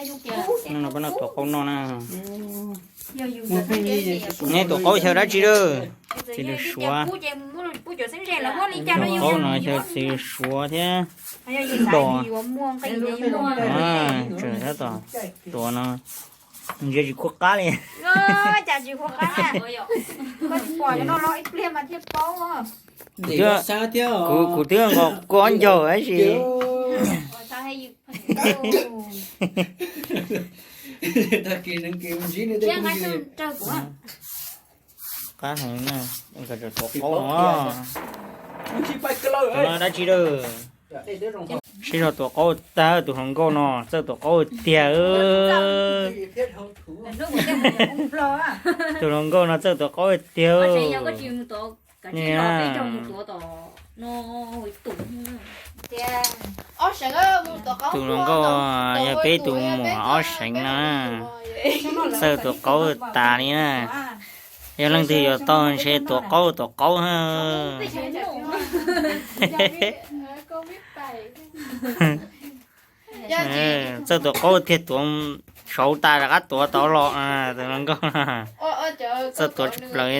No peb noj tuam qaub noj na. Nej tuam qaub xyaw dab tsi lawm? Txiv lws suav. Tuam qaub no xyaw txiv lws suav thiab dos. Tsam tab tom tuav no ntsia tsis khuab qab li. Kuv twb nqos kua ncaug tab sis qab heev na. Tuam qaub no, tuam no dab tsi lawm? Sib zog tuam qaub tag, tus hluas nkauj no txawj tuam qaub tiag. Tus hluas nkauj no txawj tuam qaub tiag. Tus hluas nkauj yog peb tus muam ob seev no, txawj tuam qaub tas li na. Yog leej twg yuav tau ntshe tuam qaub tuam qaub. Txawj tuam qaub tiag, tuav saud tas rov qab tuav tod los. Tus hluas nkauj txawj tuav tsis plaws.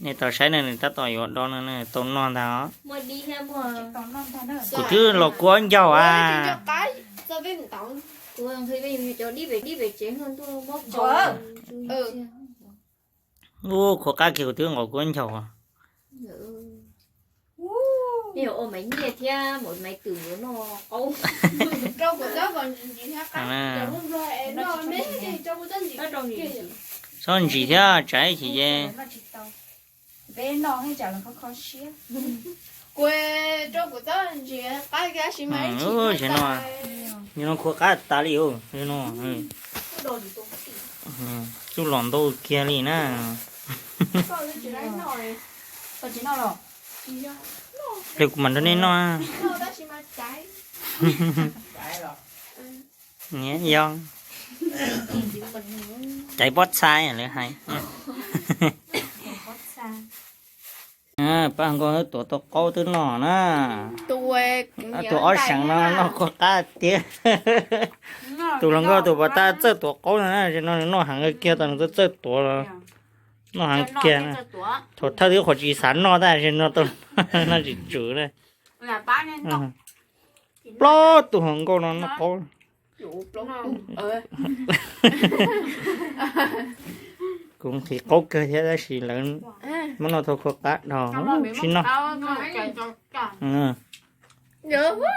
Nej tau saib na, nws tab tom yuav do no, tau noj ntag os. Kuv twb los kua ncaug a. Ub, khuab qab kiag kuv twb nqos kua ncaug. Txhob ntsim thiab, tsam ib chim ces no khuab qab tas li no. Tub los ntau kiag li na. Pliag kuv mam nrog nej noj. Yog caiv pob txha lawv hais. Pab hluas nkauj tuav tau qaub twb noj na. Tus ob seev no noj khuab qab tiag. Tus hluas nkauj tus pas tas txawj tuav qaub no, no nws noj heev kiag, tau nws txawj txawj tuav los noj heev kiag. Thaum thawj twb qhuav tsis xav noj tab sis no tau noj tsis tsum na. Plaub tus hluas nkauj no noj qaub. Kuv nqhis qaub kawg thiab tab sis lawv muab noj tau khuab qab dhau, tsis noj.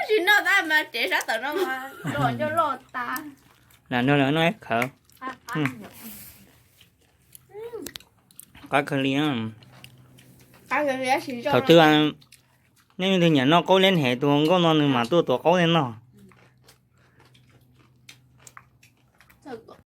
Tsis noj tab mas tsev sab tom no mas loj ncauj loj tas. Lam nrog lawv noj ib khawv. Qab kawg li. Thaum twg nej leej twg nyiam noj qaub liab hev, tus hluas nkauj no nws mam tuaj tuav qaub nej noj.